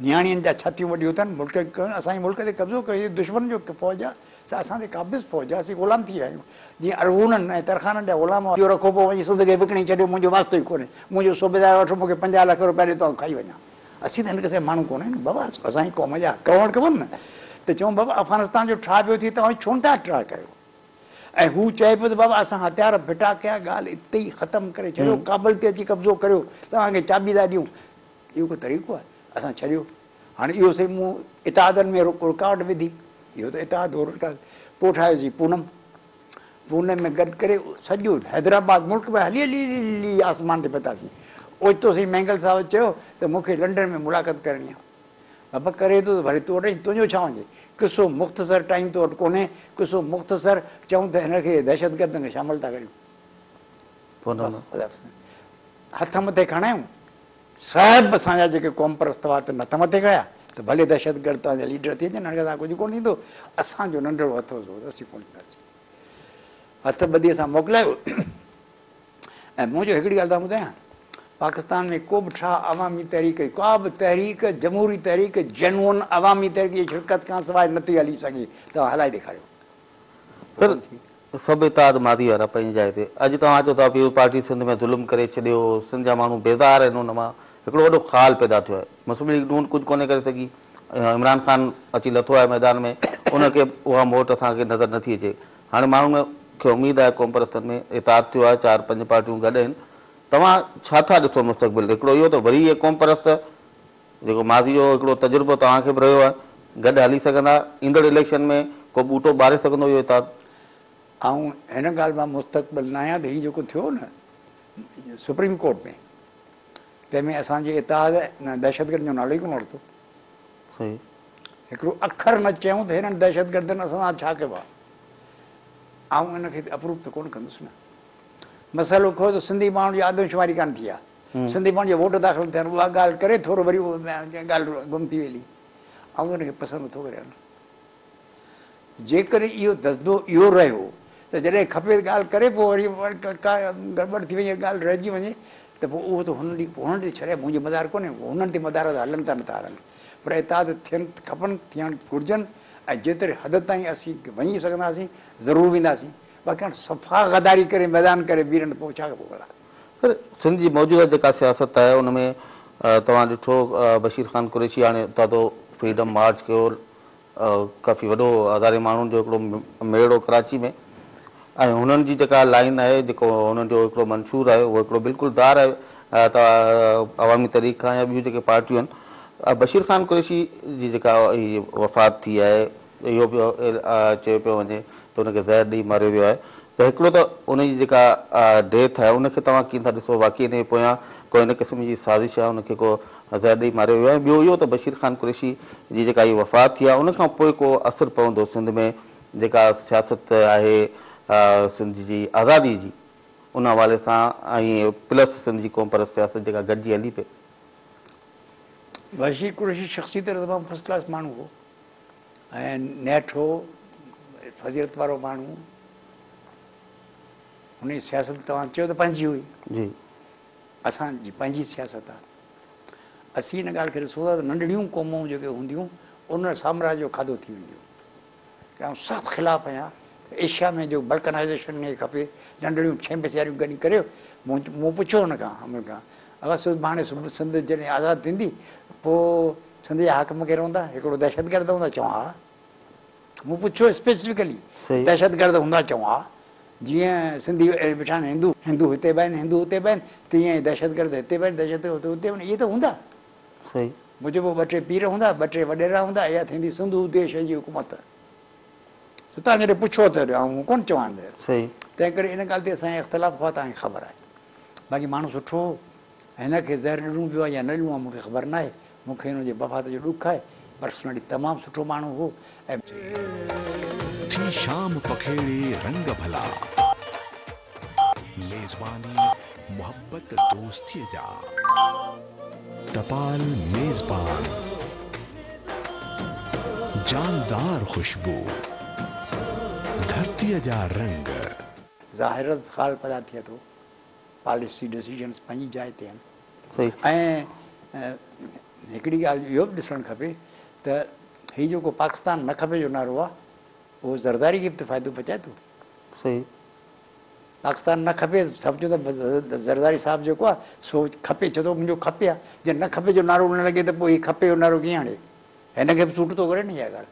نياڻين جا ڇاتيون وڍيون اٿن، ملڪ اسان جي ملڪ تي قبضو ڪيو، دشمن جو فوج آ، سا اسان تي قابض فوج آ، اسين غلام ٿي ويا آهيون، جيئن ارغونن ۽ ترخانن جا غلام هئا. اهو رکو پوء وڃي سنڌ کي وڪڻي ڇڏيو، منهنجو واسطو ئي ڪونهي، منهنجو صوبيدار وٺو مون کي 50 لک روپيا ڏي ته آئون کائي وڃان. اسين ته هن قسم جا ماڻهو ڪونه آهيون بابا، اسان جي قوم جا حق هئڻ کپن نه ته چئون بابا افغانستان جو ٺاهه پيو ٿئي توهان ڇو نٿا ٺاهه ڪيو؟ ۽ هو چئي پيو ته بابا اسان هٿيار ڦٽا ڪيا، ڳالهه اتي ئي ختم ڪري ڇڏيو، ڪابل تي اچي قبضو ڪريو، توهان کي چاٻي ٿا ڏيون. اهو ڪو طريقو آهي؟ اسان ڇڏيو. هاڻي اهو سهي مون اتحادن ۾ رڪاوٽ وڌي. اهو ته اتحاد هو رڪاوٽ. پوء ٺاهيوسين پونم. پونم ۾ گڏ ڪري سڄو حيدرآباد ملڪ ۾ هلي هلي هلي آسمان تي پهتاسين. اوچتو سائين مينگل صاحب چيو ته مون کي لنڊن ۾ ملاقات ڪرڻي آهي. بابا ڪري ٿو ته ڀلي تو وٽ اچ تنهنجو ڇا وڃي. قصو مختصر ٽائيم تو وٽ ڪونهي. قصو مختصر چئون ته هن کي دهشتگردن کي شامل ٿا ڪريون. پونم. هٿ مٿي کڻايون. سڀ اسان جا جيڪي قوم پرست هئا تن هٿ مٿي ڪيا ته ڀلي دهشتگرد توهان جا ليڊر ٿي اچن هن کان ڪجهه ڪونه ٿيندو اسان جو ننڍڙو هٿ هو سو اسين ڪونه ٿينداسين هٿ ٻڌي اسان موڪلايو ۽ منهنجو هڪڙي ڳالهه تان ٻڌايان پاڪستان ۾ ڪو به ٺاهه عوامي تحريڪ ڪا به تحريڪ جمهوري تحريڪ جينون عوامي تحريڪ جي شرڪت کان سواء نٿي هلي سگهي توهان هلائي ڏيکاريو سر سڀ اتحاد ماضي وارا پنهنجي جاء تي. اڄ توهان چئو ٿا پيپلز پارٽي سنڌ ۾ ظلم ڪري ڇڏيو، سنڌ جا ماڻهو بيزار آهن ان مان، هڪڙو وڏو خال پيدا ٿيو آهي. مسلم ليگ نون ڪجهه ڪونهي ڪري سگهي. عمران خان اچي لٿو آهي ميدان ۾ ان کي اها موٽ اسان کي نظر نٿي اچي. هاڻي ماڻهن ۾ کي اميد آهي قومپرستن ۾ اتحاد ٿيو آهي چار پنج پارٽيون گڏ آهن. توهان ڇا ٿا ڏسو مستقبل هڪڙو اهو ته وري اهي قومپرست جيڪو ماضي جو هڪڙو تجربو توهان کي به رهيو آهي گڏ هلي سگهندا ايندڙ اليڪشن ۾ ڪو ٻوٽو ٻاري سگهندو اهو اتحاد؟ آئون هن ڳالهه مان مستقبل ناهيان ته هي جيڪو ٿيو نه سپريم ڪورٽ ۾ تنهن ۾ اسان جي اتحاد دهشتگردن جو نالو ئي ڪونه ورتو. صحيح. هڪڙو اکر نه چيائون ته هنن دهشتگردن اسان سان ڇا ڪيو آهي. آئون ان کي اپروو ته ڪونه ڪندس نه. مسئلو ڪو ته سنڌي ماڻهن جي آدمشماري ڪانه ٿي آهي. سنڌي ماڻهن جا ووٽ داخل ٿيا آهن اها ڳالهه ڪري ٿورو وري ڳالهه گم ٿي ويلي. آئون ان کي پسند نٿو ڪريان. جيڪڏهن اهو دزدو اهو رهيو ته جڏهن کپي ته ڳالهه ڪري پوء وري ڪا گڙٻڙ ٿي وڃي ڳالهه رهجي وڃي ته پوء اهو ته هنن ڏي هنن تي ڇڏي منهنجي مدار ڪونهي هنن تي مدار آهي ته هلن ٿا نٿا هلن پر اتحاد ٿين کپن ٿيڻ گهرجن ۽ جيتري حد تائين اسين وڃي سگهنداسين ضرور وينداسين باقي هاڻ صفا غداري ڪري ميدان ڪري بيهن ته پوء ڇا ڪبو ڀلا. سر سنڌ جي موجوده جيڪا سياست آهي ان ۾ توهان ڏٺو بشير خان قريشي هاڻي اتان فريڊم مارچ ڪيو ڪافي وڏو هزارين ماڻهن جو هڪڙو ميڙ هو ڪراچي ۾ ۽ هنن جي جيڪا لائين آهي جيڪو هنن جو هڪڙو منشور آهي اهو هڪڙو بلڪل ڌار آهي ته عوامي تحريڪ کان يا ٻيون جيڪي پارٽيون آهن بشير خان قريشي جي جيڪا هي وفات ٿي آهي اهو به چيو پيو وڃي ته ان کي زهر ڏئي ماريو ويو آهي ته هڪڙو ته ان جي جيڪا ڊيٿ آهي ان کي توهان ڪيئن ٿا ڏسو واقعي ان جي پويان ڪو ان قسم جي سازش آهي ان کي ڪو زهر ڏئي ماريو ويو آهي ۽ ٻيو اهو ته بشير خان قريشي جي جيڪا هي وفات ٿي آهي ان کان پوء ڪو اثر پوندو سنڌ ۾ جيڪا سياست آهي سنڌ جي آزادي جي ان حوالي سان ۽ پلس سنڌ جي قومپرست سياست جيڪا گڏجي هلي پئي. بشير قريشي شخصي طرح تمام فرسٽ ڪلاس ماڻهو هو ۽ نيٺ هو فضيلت وارو ماڻهو هن جي سياست توهان چيو ته پنهنجي هئي. جي. اسان جي پنهنجي سياست آ. اسين ان ڳالهه کي ڏسون ٿا ته ننڍڙيون قومون جيڪي هونديون ان سامراج جو کاڌو ٿي وينديون. آئون سخت خلاف آهيان ته ايشيا ۾ جو بلڪنائيزيشن کي کپي ننڍڙيون ڇهه پئسي گڏ ڪريو. مون پڇيو هن کان امر کان اگر سڀاڻي سنڌ جڏهن آزاد ٿيندي پوء سنڌ جا حاڪم ڪير هوندا؟ هڪڙو دهشتگرد هوندا؟ چون ها. مون پڇيو اسپيسفڪلي دهشتگرد هوندا؟ چون ها. جيئن سنڌي ويٺا آهن هندو هندو هتي به آهن هندو هتي به آهن تيئن دهشتگرد هتي به آهن دهشتگرد هتي به آهن اهي ته هوندا. صحيح. منهنجو پوء ٻه ٽي پير هوندا ٻه ٽي وڏيرا هوندا اها ٿيندي سنڌو ديش جي حڪومت. سو توهان جڏهن پڇو ته آئون ڪونه چوان. صحيح. تنهن ڪري ان ڳالهه تي اسان جا اختلاف هئا توهان کي خبر آهي. باقي ماڻهو سٺو هو. هن کي زهر ڏنو ويو آهي يا نه ڏنو آهي مون کي خبر ناهي. مون کي هن جي وفات جو ڏک آهي. پرسنلي تمام سٺو ماڻهو هو ۽. ٿي شام پکيڙي رنگ ڀلا. ميزباني محبت دوستيء جا. ٽپال ميزبان. جاندار خوشبو. ڌرتيء جا رنگ. ظاهر خال پيدا ٿئي ٿو. پاليسي ڊسيزنس پنهنجي جاء تي آهن ۽ هڪڙي ڳالهه اهو به ڏسڻ کپي ته هي جيڪو پاڪستان نه کپي جو نعرو آهي اهو زرداري کي به ته فائدو پهچائي ٿو. صحيح. پاڪستان نه کپي سڀ چون ٿا زرداري صاحب جيڪو آهي سو کپي چئي ٿو منهنجو کپي آهي جي نه کپي جو نعرو نه لڳي ته پوء هي کپي جو نعرو ڪيئن هڻي هن کي به سوٽ ٿو ڪري نه اها ڳالهه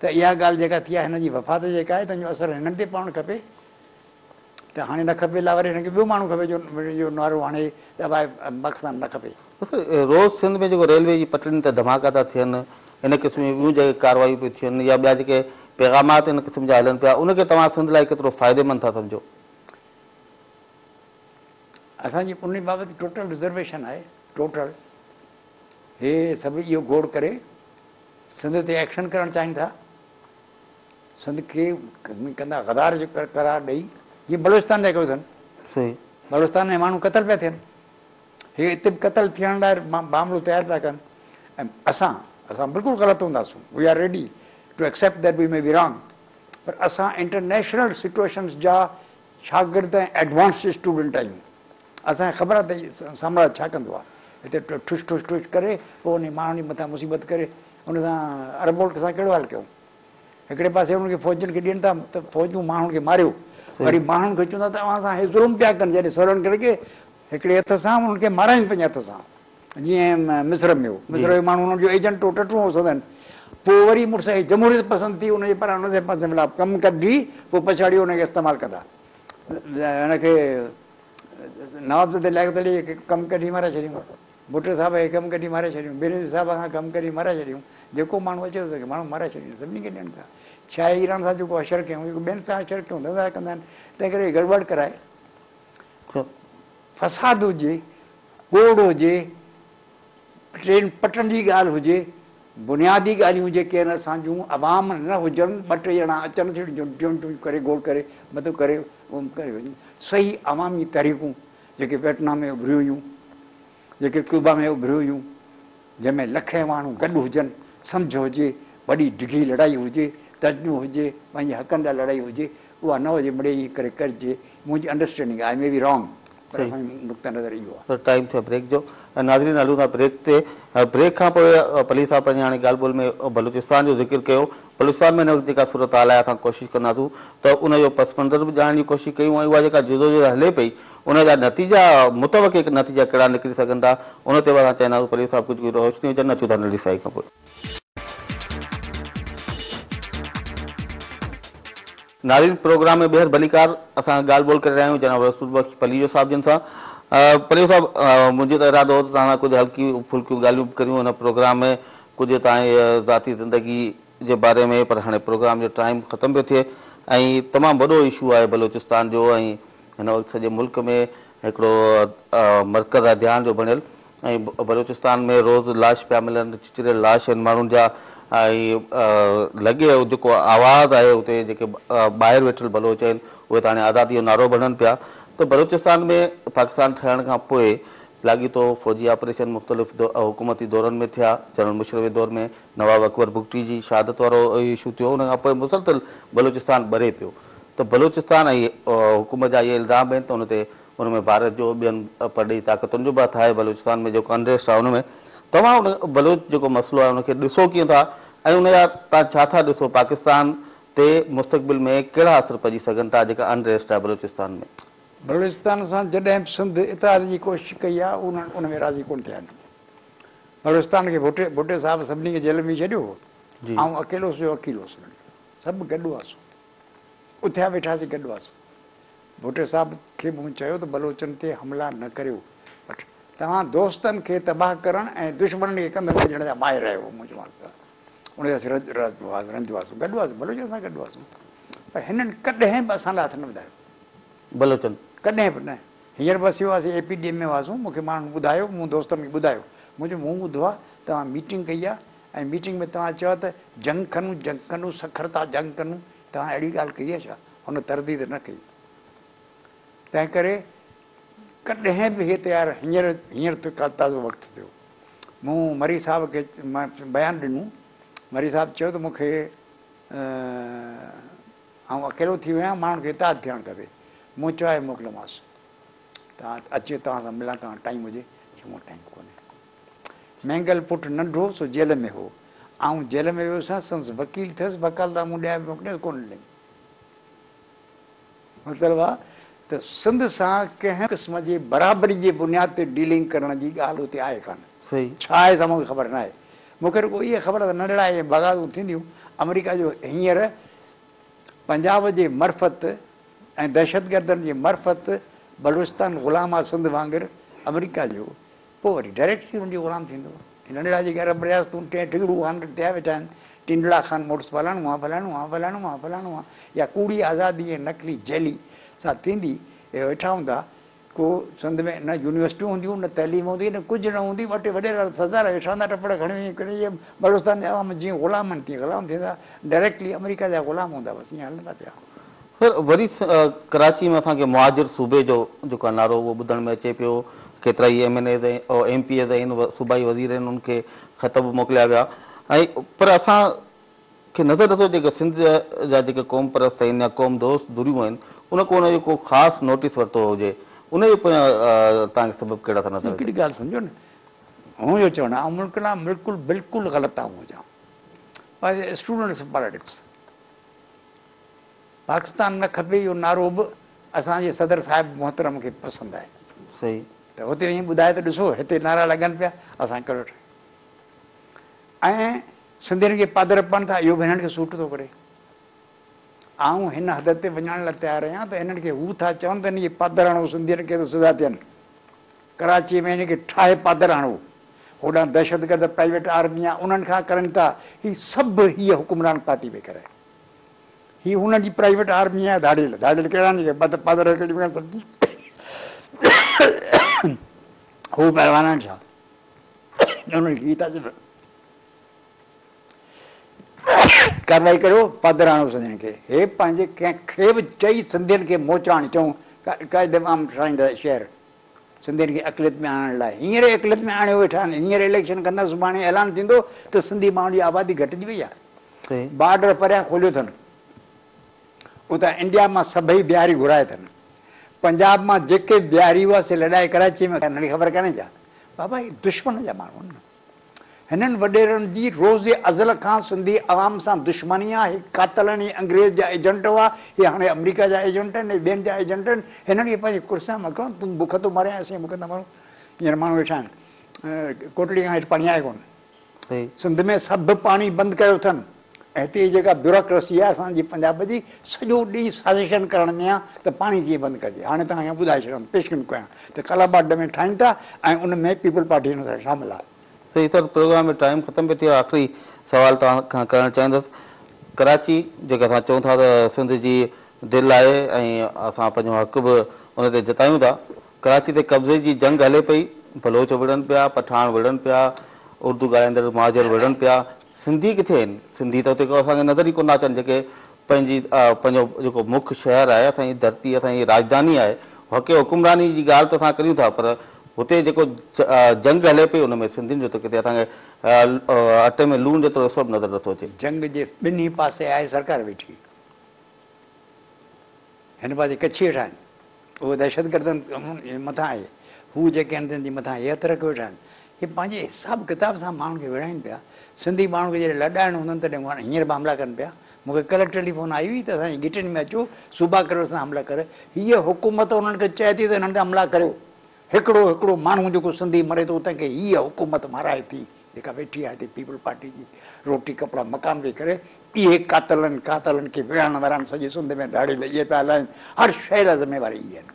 ته اها ڳالهه جيڪا ٿي آهي هن جي وفات جيڪا آهي تنهن جو اثر هنن تي پوڻ کپي. ته هاڻي نه کپي لا وري هن کي ٻيو ماڻهو کپي جو جو نعرو هڻي ته ڀائي پاڪستان نه کپي. روز سنڌ ۾ جيڪو ريلوي جي پٽڙين تي ڌماڪا ٿا ٿين ان قسم جون ٻيون جيڪي ڪاروايون پيون ٿين يا ٻيا جيڪي پيغامات ان قسم جا هلن پيا ان کي توهان سنڌ لاء ڪيترو فائديمند ٿا سمجهو؟ اسان جي ان بابت ٽوٽل رزرويشن آهي ٽوٽل هي سڀ اهو گوڙ ڪري سنڌ تي ايڪشن ڪرڻ چاهين ٿا. سنڌ کي ڪندا غدار جو قرار ڏئي جيئن بلوچستان جا ڪيو اٿن. صحيح. بلوچستان ۾ ماڻهو قتل پيا ٿين هي اتي به قتل ٿيڻ لاء معاملو تيار پيا ڪن ۽ اسان اسان بلڪل غلط هونداسون we are ready to accept that we may be wrong پر اسان انٽرنيشنل سچوئيشنس جا شاگرد ۽ ايڊوانس اسٽوڊنٽ آهيون اسان کي خبر آهي ته سامراج ڇا ڪندو آهي هتي ٺش ٺش ٺش ڪري پوء انهي ماڻهن جي مٿان مصيبت ڪري ان سان عرب ملڪ سان ڪهڙو حال ڪيو هڪڙي پاسي انهن کي فوجين کي ڏين ٿا ته فوجون ماڻهن کي ماريو وري ماڻهن کي چون ٿا ته اوهان سان هي ظلم پيا ڪن جڏهن سولن کي هڪڙي هٿ سان انهن کي مارائين پنهنجي هٿ سان جيئن مصر ۾ هو. مصر جو ماڻهو انهن جو ايجنٽ هو، ٽٽون هو سندن. پوء وري مڙس هي جمهوريت پسند ٿي ان جي پاران ان جي پاسي خلاف ڪم ڪڍي پوء پڇاڙي ان کي استعمال ڪندا. هن کي نوابزادي لياقت علي کي ڪم ڪڍي مارائي ڇڏيون. ڀٽو صاحب کي ڪم ڪڍي مارائي ڇڏيون. بينظير صاحب کان ڪم ڪڍي مارائي ڇڏيون. جيڪو ماڻهو اچي ٿو تنهن کي ماڻهو مارائي ڇڏين. سڀني کي ڏين ٿا. ڇا ايران سان جيڪو حشر ڪيون جيڪو ٻين سان حشر ڪيون ڌنڌا ڪندا آهن. تنهن ڪري گڙٻڙ ڪرائي. فساد هجي، گوڙ هجي، ٽين پٽن جي ڳالهه هجي، بنيادي ڳالهيون جيڪي آهن اسان جون عوام نه هجن، ٻه ٽي ڄڻا اچن سيڙهيون ٽيون ٽيون ڪري گوڙ ڪري مدد ڪري ڪري وڃن. صحيح عوامي تحريڪون جيڪي ويٽنام ۾ اڀريون هيون، جيڪي ڪيوبا ۾ اڀريون هيون، جنهن ۾ لکين ماڻهو گڏ هجن، سمجهه هجي، وڏي ڊگهي لڙائي هجي، ترجمو هجي، پنهنجي حقن لاء لڙائي هجي، اها نه هجي مڙئي ائين ڪري ڪرجي، منهنجي انڊرسٽينڊنگ آهي، آء مي بي رانگ پر اسان جو نقطه نظر اهو آهي. سر ٽائيم ٿيو بريڪ جو ناظرين هلون ٿا بريڪ تي بريڪ کان پوء پليجي صاحب پنهنجي هاڻي ڳالهه ٻولهه ۾ بلوچستان جو ذڪر ڪيو بلوچستان ۾ هن وقت جيڪا صورتحال آهي اسان ڪوشش ڪنداسون ته ان جو پس منظر به ڄاڻڻ جي ڪوشش ڪيون ۽ اها جيڪا جدوجهد هلي پئي ان جا نتيجا متوقع نتيجا ڪهڙا نڪري سگهن ٿا ان تي به اسان چاهينداسون پليجي صاحب ڪجهه روشني وجهن اچون ٿا ننڍي سائي کان پوء. ناظرين پروگرام ۾ ٻيهر ڀليڪار اسان ڳالهه ٻولهه ڪري رهيا آهيون جناب رسول بخش پليجو صاحب جن سان پليجو صاحب منهنجو ته ارادو هو ته توهان سان ڪجهه هلڪي ڦلڪيون ڳالهيون به ڪريون هن پروگرام ۾ ڪجهه توهان جي ذاتي زندگي جي باري ۾ پر هاڻي پروگرام جو ٽائيم ختم پيو ٿئي ۽ تمام وڏو اشو آهي بلوچستان جو ۽ هن وقت سڄي ملڪ ۾ هڪڙو مرڪز آهي ڌيان جو بڻيل ۽ بلوچستان ۾ روز لاش پيا ملن، چچريل لاش آهن ماڻهن جا ۽ لڳي جيڪو آواز آهي اتي جيڪي ٻاهر ويٺل بلوچ آهن اهي ته هاڻي آزادي جو نعرو به هڻن پيا ته بلوچستان ۾ پاڪستان ٺهڻ کان پوء لاڳيتو فوجي آپريشن مختلف حڪومتي دورن ۾ ٿيا، جنرل مشرف جي دور ۾ نواب اڪبر بگٽي جي شهادت وارو اشو ٿيو ان کان پوء مسلسل بلوچستان ٻري پيو ته بلوچستان ۽ حڪومت جا اهي الزام آهن ته ان تي ان ۾ ڀارت جو ٻين پرڏيهي طاقتن جو به هٿ آهي بلوچستان ۾ جيڪو انريسٽ آهي ان ۾ توهان ان بلوچ جيڪو مسئلو آهي ان کي ڏسو ڪيئن ٿا ۽ ان جا توهان ڇا ٿا ڏسو پاڪستان تي مستقبل ۾ ڪهڙا اثر پئجي سگهن ٿا جيڪا انريسٽ آهي بلوچستان ۾. بلوچستان سان جڏهن به سنڌ اتحاد جي ڪوشش ڪئي آهي انهن ان ۾ راضي ڪونه ٿيا آهن. بلوچستان کي ڀٽي ڀٽي صاحب سڀني کي جيل ۾ ڇڏيو هو. آئون اڪيلو هوس جو وڪيل هوس انهن جو. سڀ گڏ هئاسون. اٿيا ويٺاسين گڏ هئاسون. ڀٽي صاحب کي مون چيو ته بلوچن تي حملا نه ڪريو بٽ توهان دوستن کي تباهه ڪرڻ ۽ دشمنن کي ڪنڌ ۾ وجهڻ جا ماهر آهيو. مون چيومانس ته ان جا اسين رنج هئاسون گڏ هئاسون بلوچن سان گڏ هئاسون پر هنن ڪڏهن به اسان لاء هٿ نه وڌايو. بلوچن؟ ڪڏهن به نه. هينئر به اسين هئاسين اي پي ڊي ايم ۾ هئاسون مون کي ماڻهن ٻڌايو مون دوستن کي ٻڌايو مون چيو مون ٻڌو آهي توهان ميٽنگ ڪئي آهي ۽ ميٽنگ ۾ توهان چيو آهي ته جنگ کنون جنگ کنون سکر تان جنگ کنون توهان اهڙي ڳالهه ڪئي آهي ڇا؟ هن ترديد نه ڪئي. تنهن ڪري ڪڏهن به هي تيار هينئر هينئر تازو وقت ٿيو. مون مري صاحب کي بيان ڏنو. مري صاحب چيو ته مون کي آئون اڪيلو ٿي ويو آهيان، ماڻهن کي اتحاد ٿيڻ کپي. مون چيو آهي موڪليومانس ته اچي توهان سان ملان توهان وٽ ٽائيم هجي. چيو مون وٽ ٽائيم ڪونهي. مينگل پٽ ننڍو سو جيل ۾ هو. آئون جيل ۾ ويس سندس وڪيل ٿيس، وڪالت مون ڏيا به موڪليس ڪونه ڏنائين. مطلب آ ته سنڌ سان ڪنهن قسم جي برابري جي بنياد تي ڊيلنگ ڪرڻ جي ڳالهه اتي آهي ڪانه. ڇا آهي سا مون کي خبر ناهي. مون کي رڳو اها خبر آهي ته ننڍڙا اهي بغاوتون ٿينديون. آمريڪا جو هينئر پنجاب جي معرفت ۽ دهشتگردن جي معرفت بلوچستان غلام آ سنڌ وانگر آمريڪا جو. پوء وري ڊائريڪٽلي ان جو غلام ٿيندو. هي ننڍڙا جيڪي عرب رياستون ٽين ٺڳڙو خان ٿيا ويٺا آهن، ٽنڊڙا خان مڙس فلاڻو آ، فلاڻو آ، فلاڻو آ، فلاڻو آ، يا ڪوڙي آزادي ۽ نقلي جيلي سا ٿيندي، اهي ويٺا هوندا، ڪو سنڌ ۾ نه يونيورسٽيون هونديون، نه تعليم هوندي، نه ڪجهه نه هوندي، ٻه ٽي وڏيرا سردار ويٺا هوندا ٽپڙ کڻي وڃي ڪري اهي بلوچستان جا عوام جيئن غلام آهن تيئن غلام ٿيندا، ڊائريڪٽلي آمريڪا جا غلام هوندا بس ائين هلندا پيا. سر وري ڪراچي ۾ اسان کي مهاجر صوبي جو جيڪو آهي نعرو اهو ٻڌڻ ۾ اچي پيو، ڪيترائي M N As ۽ M P As آهن صوبائي وزير آهن انهن کي خط به موڪليا ويا ۽ پر اسان کي نظر نٿو اچي ڪه سنڌ جا جيڪي قوم پرست آهن يا قوم دوست ڌريون آهن ان ڪو ان جو ڪو خاص نوٽيس ورتو هجي ان جي پويان توهان کي سبب ڪهڙا ٿا نظر اچن؟ هڪڙي ڳالهه سمجهو نه هون جو چوڻ آهي آئون ملڪ لاء بلڪل بلڪل غلط آئون هجان پر اسٽوڊنٽس آف پاليٽڪس پاڪستان نه کپي اهو نعرو به اسان جي صدر صاحب محترم کي پسند آهي. صحيح. ته هتي وڃي ٻڌائي ته ڏسو هتي نعرا لڳن پيا اسان ڪهڙو ٺاهيو ۽ سنڌين کي پادر پن ٿا اهو به هنن کي سوٽ ٿو ڪري. آئون هن حد تي وڃڻ لاء تيار آهيان ته هنن کي هو ٿا چون ته هن کي پادر هڻو سنڌين کي ته سزا ٿين. ڪراچيء ۾ هن کي ٺاهي پادر هڻو. هوڏانهن دهشتگرد پرائيويٽ آرمي آ انهن کان ڪرن ٿا. هي سڀ هيء حڪمران پارٽي پئي ڪرائي. هي هنن جي پرائيويٽ آرمي آهي ڌاڙيل. ڌاڙيل ڪهڙا آهن جيڪي پادر هڪ ڏينهن سمجهي هو پهلوان آهن ڇا؟ انهن کي هي ٿا چون. ڪارروائي ڪريو پادر آڻو سنڌين کي هي پنهنجي ڪنهن کي به چئي سنڌين کي موچاڻ چئون قائد عوام ٺهرائيندا شهر سنڌين کي اقليت ۾ آڻڻ لاء هينئر اقليت ۾ آڻيو ويٺا آهن هينئر اليڪشن ڪندا سڀاڻي اعلان ٿيندو ته سنڌي ماڻهن جي آبادي گهٽجي وئي آهي بارڊر پريان کوليو اٿن اتان انڊيا مان سڀئي بهاري گهرايا اٿن پنجاب مان جيڪي بهاري هئا سي لڏائي ڪراچي ۾ هنن کي خبر ڪانهي ڇا بابا هي دشمن جا ماڻهو آهن هنن وڏيرن جي روز ازل کان سنڌي عوام سان دشمني آ، هي قاتل آهن، هي انگريز جا ايجنٽ هئا، هي هاڻي آمريڪا جا ايجنٽ آهن، هي ٻين جا ايجنٽ آهن، هنن کي پنهنجي ڪرسين مان ڪڍو، تون بک ٿو مرين اسين بک ٿا مرون، هينئر ماڻهو ويٺا آهن، ڪوٽڙي کان هيٺ پاڻي آهي ڪونه، سنڌ ۾ سڀ پاڻي بند ڪيو اٿن، ۽ هتي جي جيڪا بيوروڪريسي آهي اسان جي پنجاب جي سڄو ڏينهن سازشن ڪرڻ ۾ آ ته پاڻي ڪيئن بند ڪجي، هاڻي توهان کي ٻڌائي ڇڏيان پيشگوئي ڪيان ته ڪالاباغ ڊيم ٺاهين ٿا ۽ ان ۾ پيپلز پارٽي هن سان شامل آهي. صحيح سر پروگرام ۾ ٽائيم ختم پيو ٿئي آخري سوال توهان کان ڪرڻ چاهيندس ڪراچي جيڪا اسان چئون ٿا ته سنڌ جي دل آهي ۽ اسان پنهنجو حق به ان تي جتايون ٿا ڪراچي تي قبضي جي جنگ هلي پئي بلوچ وڙهن پيا پٺاڻ وڙهن پيا اردو ڳالهائيندڙ مهاجر وڙهن پيا سنڌي ڪٿي آهن سنڌي ته اتي اسان کي نظر ئي ڪونه ٿا اچن جيڪي پنهنجي پنهنجو جيڪو مک شهر آهي اسان جي ڌرتي اسان جي راڄڌاني آهي حق حڪمراني جي ڳالهه ته اسان ڪريون ٿا پر هتي جيڪو جنگ هلي پئي ان ۾ سنڌين جو ته ڪٿي اسان کي اٽي ۾ لوڻ جيترو حصو به نظر نٿو اچي. جنگ جي ٻنهي پاسي آهي سرڪار ويٺي. هن پاسي ڪڇي ويٺا آهن. اهي دهشتگردن جي مٿان آهي. هو جيڪي آهن تن جي مٿان هي هٿ رکيو ويٺا آهن. هي پنهنجي حساب ڪتاب سان ماڻهن کي وڙهائين پيا. سنڌي ماڻهن کي جڏهن لڏائڻو هوندن تڏهن هو هينئر به حملا ڪن پيا. مون کي ڪلهه ٽيليفون آئي هئي ته اسان جي گهٽين ۾ اچو، صوبا ڪريو اسان حملا ڪري. هيء حڪومت انهن کي چئي ٿي ته هنن تي حملا ڪريو. هڪڙو هڪڙو ماڻهو جيڪو سنڌي مري ٿو تنهن کي هيء حڪومت مارائي ٿي. جيڪا ويٺي آهي هتي پيپلز پارٽي جي روٽي ڪپڙا مڪان پئي ڪري. اهي قاتلن قاتلن کي وڙهڻ وارا آهن سڄي سنڌ ۾ ڌاڙيل اهي پيا هلائين. هر شيء لاء ذميواري اهي آهن.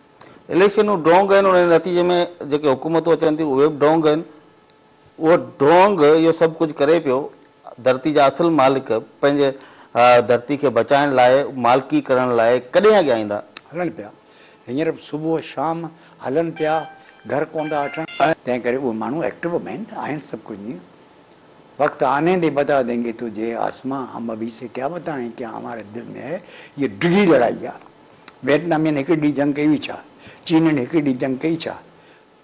اليڪشنون ڍونگ آهن ان جي نتيجي ۾ جيڪي حڪومتون اچن ٿيون اهي به ڍونگ آهن. اهو ڍونگ اهو سڀ ڪجهه ڪري پيو. ڌرتي جا اصل مالڪ پنهنجي ڌرتي کي بچائڻ لاء مالڪي ڪرڻ لاء ڪڏهن اڳيان ايندا؟ هلن پيا. هينئر به صبح شام هلن پيا، گهر ڪونه ٿا اچن. تنهن ڪري اهي ماڻهو ايڪٽو به آهن، آهن سڀ ڪجهه ائين. وقت آني the بتا دينگي تجهي آسمان هم ابهي سي ڪيا بتائين ڪيا هماري دل ۾ هي. هيء ڊگهي لڙائي آهي. ويٽنامين هڪ ڏينهن جنگ ڪئي هئي ڇا؟ چينين هڪ ڏينهن جنگ ڪئي ڇا؟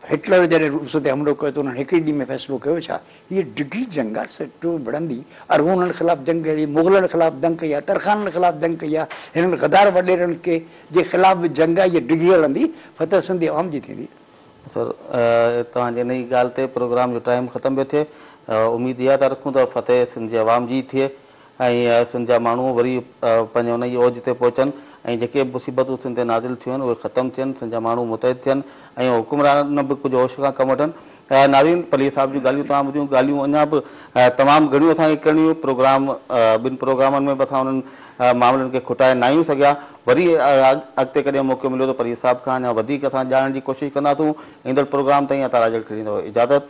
هٽلر جڏهن روس تي حملو ڪيو ته انهن هڪ ئي ڏينهن ۾ فيصلو ڪيو ڇا؟ هيء ڊگهي جنگ آ، سٽو وڙهندي، ارغونن خلاف جنگ ڪئي، مغلن خلاف جنگ ڪئي آ، ترخانن خلاف جنگ ڪئي آ، هنن غدار وڏيرن کي جي خلاف به جنگ آ، هيء ڊگهي هلندي، فتح سنڌي عوام جي ٿيندي. سر توهان جي انهي ڳالهه تي پروگرام جو ٽائيم ختم پيو ٿئي، اميد اها ٿا رکون ته فتح سنڌ جي عوام جي ئي ٿئي. ۽ سنڌ جا ماڻهو وري پنهنجي انهيء اوج تي پهچن ۽ جيڪي به مصيبتون سنڌ تي نازل ٿيون آهن اهي ختم ٿين، سنڌ جا ماڻهو متحد ٿين ۽ حڪمران به ڪجهه هوش کان ڪم وٺن. ناظرين پليجي صاحب جون ڳالهيون توهان ٻڌيون، ڳالهيون اڃا به تمام گهڻيون اسان کي ڪرڻيون هيون، پروگرام ٻن پروگرامن ۾ به اسان انهن معاملن کي کٽائي ناهيون سگهيا، وري اڳتي ڪڏهن موقعو مليو ته پليجي صاحب کان اڃا وڌيڪ اسان ڄاڻڻ جي ڪوشش ڪنداسون، ايندڙ پروگرام تائين عطا راڄڙ کي ڏيندو اجازت،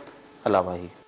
الله واهي.